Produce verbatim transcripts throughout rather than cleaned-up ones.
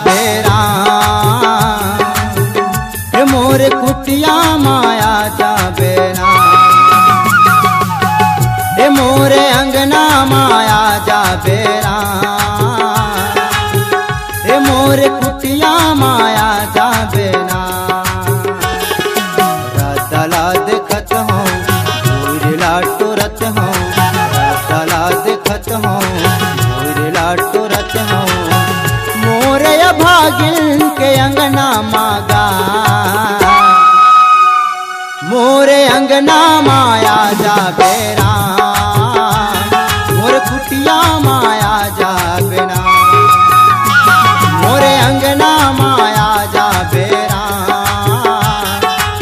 बेरा, हे मोरे कुटिया माया जा बेरा, हे मोरे अंगना माया जा बेरा, हे मोरे कुटिया माया जा बेरा। रद्दा ला देखत हूँ, दूर ला टोरत हूँ, रद्दा ला देखत हूँ, दूर ला टोरत हूँ। मोरे अभागिन के अंगना मागा, मोरे अंगना माया जा बेरा, मोर कुटिया माया जा बेरा, मोरे अंगना माया जा बेरा,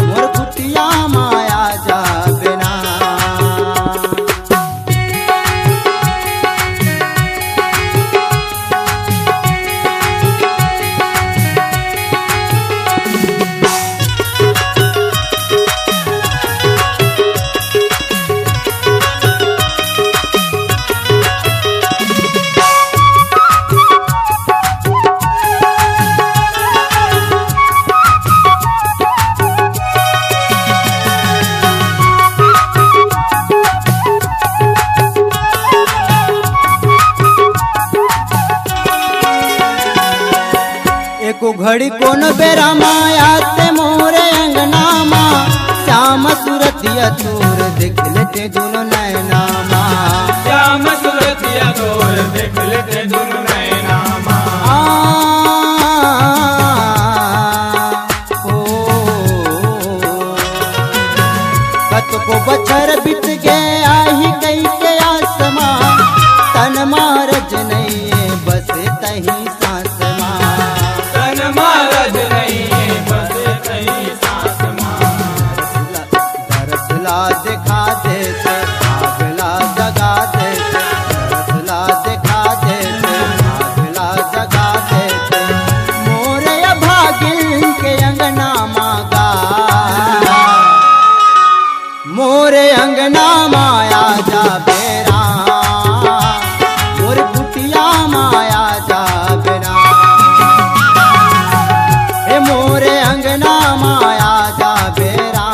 मोर कुटिया माया जा बेरा। एको घड़ी कोनो बेरा मा आते मोरे अंगना मा, श्याम सूरतिया तोर देख लेते दुनो नैना मा। श्याम सूरतिया तोर देख लेते दुनो नैना मा। आ, ओ, कतको बछर बीत गे आही कहिके आस मा, तन मा रज नइये बस तही सांस मा। तन मा रज नइये बस तही सांस मा। दरस ला देखा देते, भाग ला जगा देते, दरस ला देखा देते, भाग ला जगा देते। मोरे अभागिन के अंगना मागा, मोरे अंगना माया जा बेरा, मोर कुटिया माया जा बेरा, हे मोरे अंगना माया जा बेरा,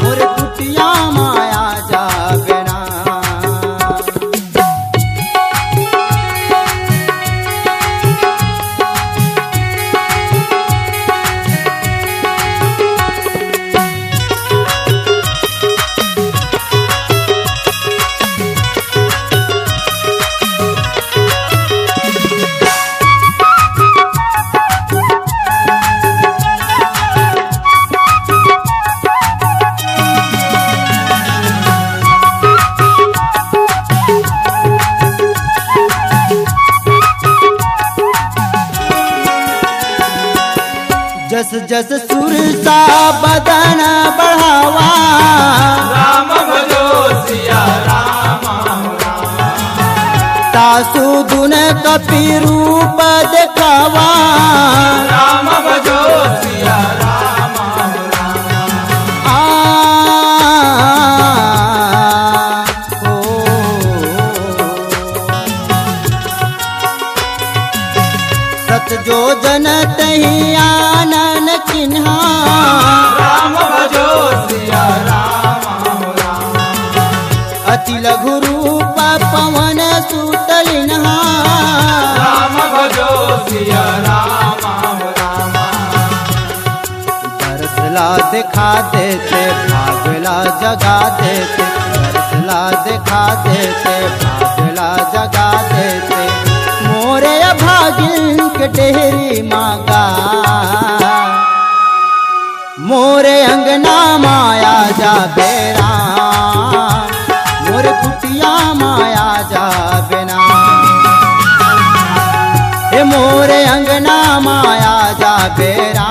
मोर कुटिया माया जा बेरा। जस जस सुरसा बदन बढ़ावा, राम भजो सिया राम, राम। सासु दुन कपि रूप देखावा, राम भजो सिया राम, राम। आ, ओ। सत जो जन तही आनन चिन्हा, राम भजो सिया राम, राम। अति लघु रूप पवन सुत लिन्हा, राम भजो सिया राम, राम। दरस ला देखा देते, भाग ला जगा देते, दरस ला देखा देते, भाग ला जगा देते। मोरे अभागिन के डेहरी मागा, मोरे अंगना माया जा बेरा, मोर कुटिया माया जा बेरा। हे मोरे अंगना माया जा बेरा,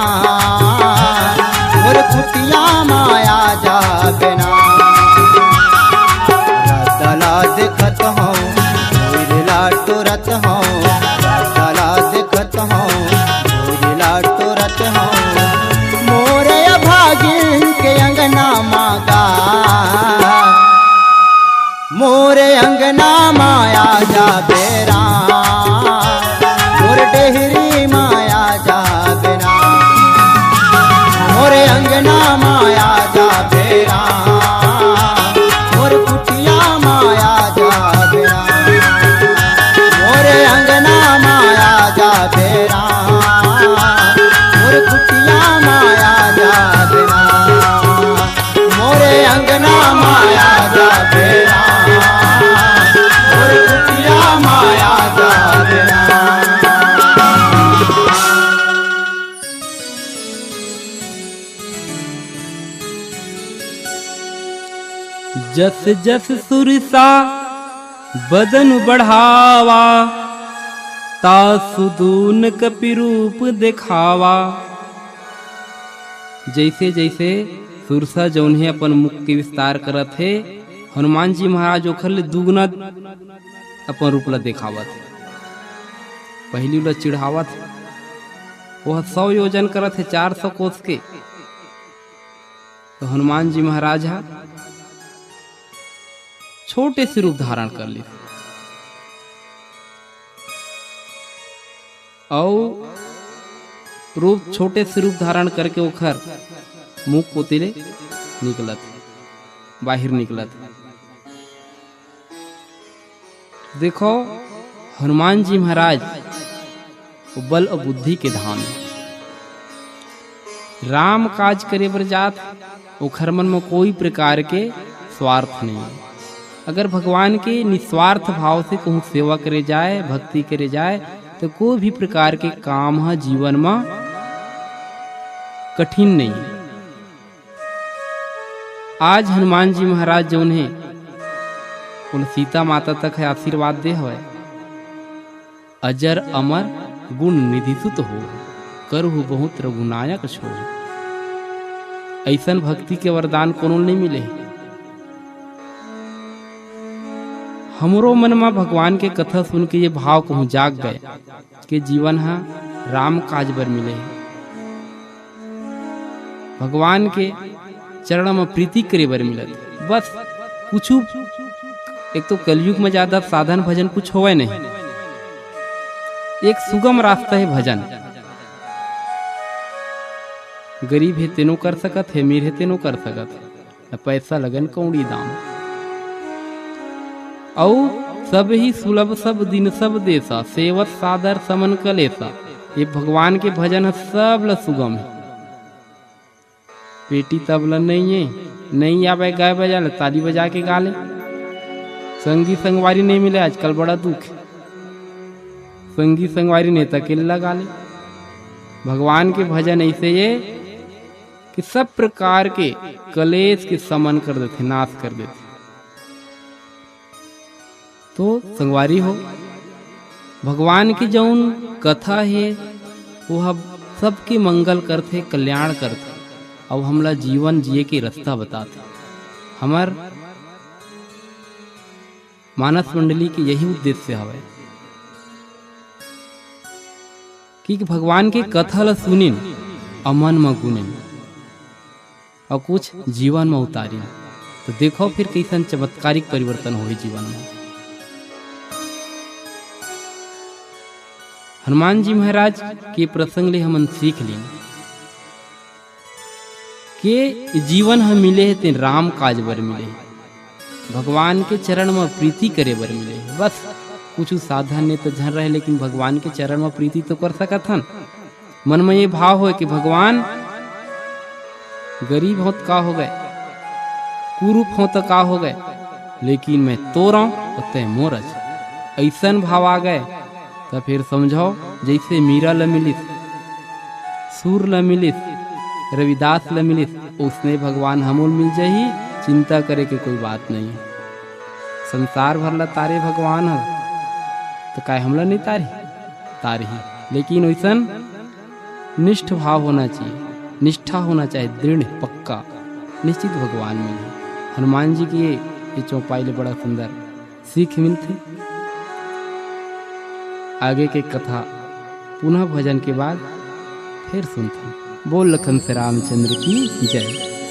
मोर कुटिया माया जा बेरा। रद्दा ला देखत हूँ, कोई ला टोरत हूँ, रद्दा ला देखत हूँ, कोई ला टोरत हूँ। मोरे अभागिन के अंगना मागा, मोरे अंगना माया जा बेरा, मोर डेहरी माया जा बेरा, मोरे अंगना माया जा बेरा, मोर कुटिया माया जा बेरा, मोरे अंगना माया जा बेरा, मोर कुटिया माया जा बेरा। मोरे अंगना माया जा बेरा, मोर कुटिया माया जा बेरा। जस जस सुरसा बदन बढ़ावा, तासु दून कपि रूप देखावा। जइसे जइसे सुरसा जौन हे अपन मुख के विस्तार करत हे, हनुमान जी महाराज ओखर ले दुगुना अपन रूप ला देखावत हे। पहिली ओला चिढ़ावत हे, ओह सौ योजन करत हे, चार सौ कोस के, तो हनुमान जी महाराज हा छोटे से रूप धारण कर लिस। अउ रूप, छोटे से रूप धारण करके ओखर मुख कोती ले निकलत, बाहिर निकलत। देखो, हनुमान जी महाराज वो बल अउ बुद्धि के धाम हे। राम काज करे बर जात, ओखर मन म कोई प्रकार के स्वार्थ नहीं हे। अगर भगवान के निस्वार्थ भाव से कहूँ सेवा करे जाए, भक्ति करे जाए, तो कोई भी प्रकार के काम ह जीवन म कठिन नहीं हे। आज हनुमान जी महाराज जौन हे, उन सीता माता तक हे आशीर्वाद दे हवय, "अजर अमर गुण निधि सुत हो, करहु बहुत रघुनायक छो।" अइसन भक्ति के वरदान कोनो ल नइ मिले हे। हमरो मन म भगवान के कथा सुन के ये भाव कहूँ जाग गए के जीवन ह राम काज बर मिले हे। भगवान के चरण म प्रीति करे बर मिलत हे। बस कुछु, एक तो कलयुग म ज्यादा साधन भजन कुछ होवय नहीं, एक सुगम रास्ता हे भजन। गरीब हे तेनो कर सकत हे, अमीर हे तेनो कर सकत हे, न पैसा लगन कौड़ी दाम। अउ सब ही सुलभ सब दिन सब देसा, सेवत सादर समन कलेसा। ये भगवान के भजन ह सब ल सुगम हे। पेटी तबला नइ हे, नइ आवे गाय बजा ले, ताली बजा के गा ले। संगी संगवारी नइ मिले आजकल, बड़ा दुख हे। संगी संगवारी नेता के लगा ले। भगवान के भजन ऐसे ये कि सब प्रकार के कलेश के समन कर देथे, नाश कर देथे। तो संगवारी हो, भगवान के जौन कथा हे, वो ह सबके मंगल करथे, कल्याण करथे, अउ हमला जीवन जिए के रास्ता बताथे। हमर मानस मंडली के यही उद्देश्य हवय कि भगवान के कथा ल सुनिन, अउ मन म गुनिन, अउ कुछ जीवन म उतारिन। तो देखो फिर कइसन चमत्कारिक परिवर्तन होही जीवन म। हनुमान जी महाराज के प्रसंग ले हमन सीख लीन के जीवन ह मिले हे तेन राम काज बर मिले हे, भगवान के चरण म प्रीति करे बर मिले हे। बस कुछु साधन ने तो झन रहे, लेकिन भगवान के चरण म प्रीति तो कर सकत हन। मन म ये भाव होय कि भगवान, गरीब हों त का हो गए, कुरूप हों त का हो गए, लेकिन मैं तोर अंव अउ तैं मोर अच। अइसन भाव आ गए, त फिर समझो, जइसे मीरा ल मिलिस, सूर ल मिलिस, रविदास ल मिलिस, ओसने भगवान हमो ल मिल जाही, चिंता करे के कोई बात नहीं। संसार भर ल तारे भगवान ह, त काय हमला नहीं तारही? तारही। लेकिन ओइसन निष्ठ भाव होना चाहिए, निष्ठा होना चाहिए, दृढ़, पक्का, निश्चित भगवान मिलही। हनुमान जी के ये, ये चौपाई ले बड़ा सुंदर सीख मिलथे। आगे के कथा पुनः भजन के बाद फिर सुनथन। बोल लखन से रामचंद्र की जय।